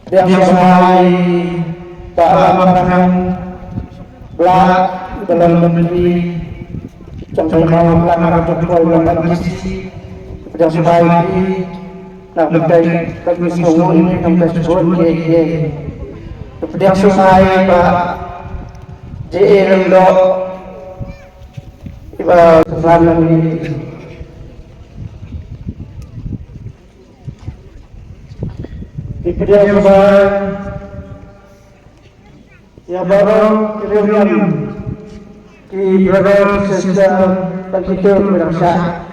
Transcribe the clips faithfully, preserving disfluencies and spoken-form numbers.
Pdiang sngewbha ïa i Bah Alan Markhang Blah, i ba long myntri jong ka Mawphlang, ha ka jingpoi long M D C. Pdiang sngewbha ïa i na ka bynta ka jingïasngewnguh, na ka bynta ka jingïasngewnguh ïa i. Pdiang sngewbha ïa i Bah J A Lyngdoh, i ba sngewbha ïa i. Ngi pdiang sngewbha ïa baroh ki riewniam, ki brother, ki sister, bad kito kiba dang shah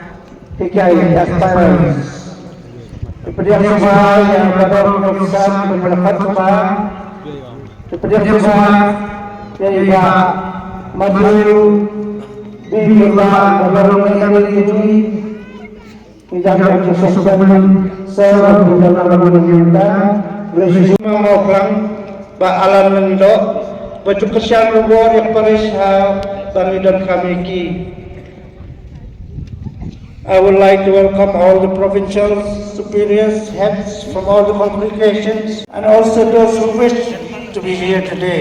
hikai, ki aspirants. Ngi pdiang sngewbha ïa baroh ki officer kiba la khot sngewbha. Ngi pdiang sngewbha ïa i Bah Mathew B Pyrbah, ba long M L A jong ngi. Ngi dang ïa ka sngewbha sa ba ngi dang ïa ka sngewbha Mawphlang, Bah Alan Lyngdoh, ba ju kyrshan rubor ïa ka parish ha ba ngi donkam ïa ki. I would like to welcome all the provincial superiors, heads from all the congregations, and also those who wish to be here today.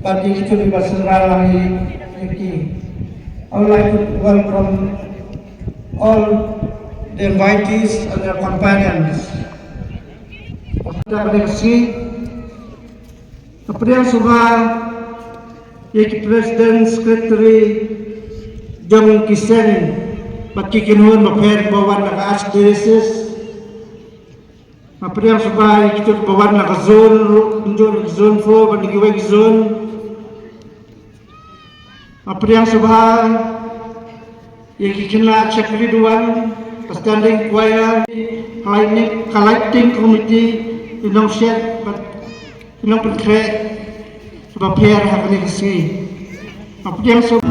Bad ïa kito kiba synran lang ïa ki. I would like to welcome all the invitees and their companions. Ka pdiang sngewbha ïa ki president, secretary jong ki seng bad ki kynhun bapher ba wan na ka archdiocese. Nga pdiang sngewbha ïa kito kiba wan na ka zone ruh, kumjuh na ka zone four bad na kiwei ki zone. Nga pdiang sngewbha ïa ki khynnah shakri Duwan, ka standing choir, ka lighting, ka lighting committee, ki nongshet bad ki nongpynkhreh kiba pher ha kane ka sngi. Nga pdiang sngewbha.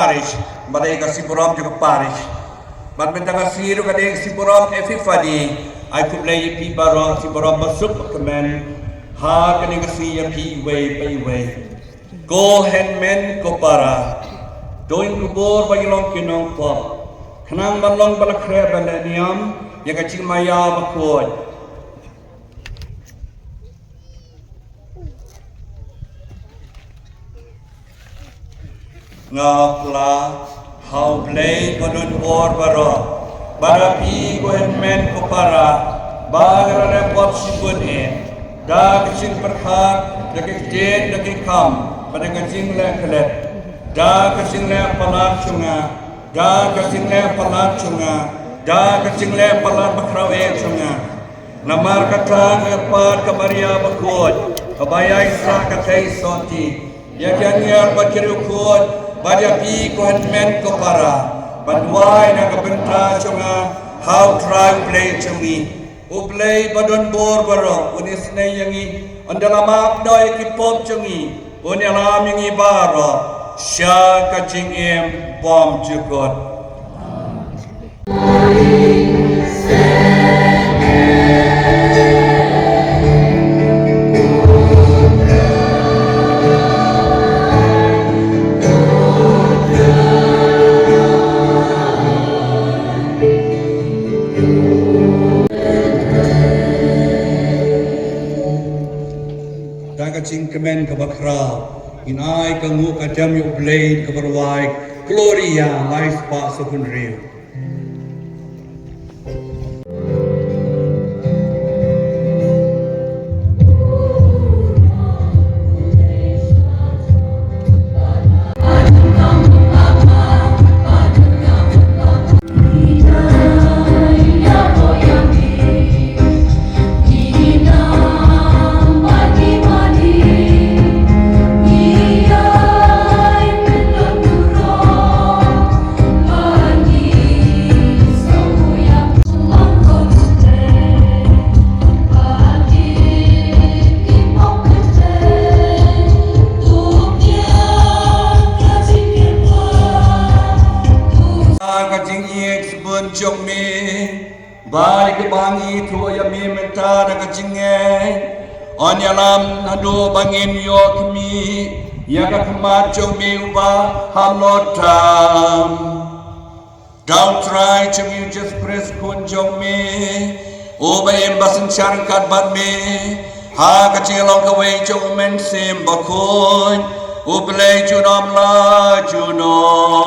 parish, bad ïa ka sngi burom jong ka parish. Bad mynta ka sngi ruh ka dei ka sngi burom Epiphany, ai khublei ïa phi baroh, sngi burom basuk bakmen ha kane ka sngi ïa phi iwei pa iwei. Ko hynmen ko para, to ïakubur ba ngi long ki nongpop, khnang ban long ba la khreh ban leh niam ïa ka jingmaïa bakhuid. Nga pla ha U Blei badonbor baroh, ba da phi ko hynmen ko para, ba nga la leh pop shibun eh, da ka jingpyrkhat, da ka ktien, da ka kam, bad da ka jingleh klet, da ka jingleh palat jong nga, da ka jingleh palat jong nga, da ka jingleh palat bakhraw eh jong nga. Namar kata nga kyrpad ka Maria bakhuid, kaba ïaisah ka theisotti, ïa ki angel bad ki riewkhuid, bad ïa phi ko hynmen ko para, ban duwai na ka bynta jong nga ha U Trai U Blei jong ngi. U Blei badonbor baroh un isynei ïa ngi, un da la map noh ïa ki pop jong ngi, un ïalam ïa ngi baroh sha ka jingim bymjukut. Da ka jingkmen kaba khraw, ngin ai ka nguh ka dem ïa U Blei kaba rwai, Gloria, lai spah sawphew hynriew. Ka jingïeit bun jong me, ba ïa kaba ngi ïathuh ïa me mynta da ka jingngeit, yn ïalam naduh ba ngin ïoh khmih ïa ka khmat jong me uba halor tam. Da U Trai jong ngi U Jisu Khrist Khun jong me, uba im bad synshar ryngkat bad me ha ka jinglong kawei jong U Mynsiem Bakhuid, U Blei junom la junom.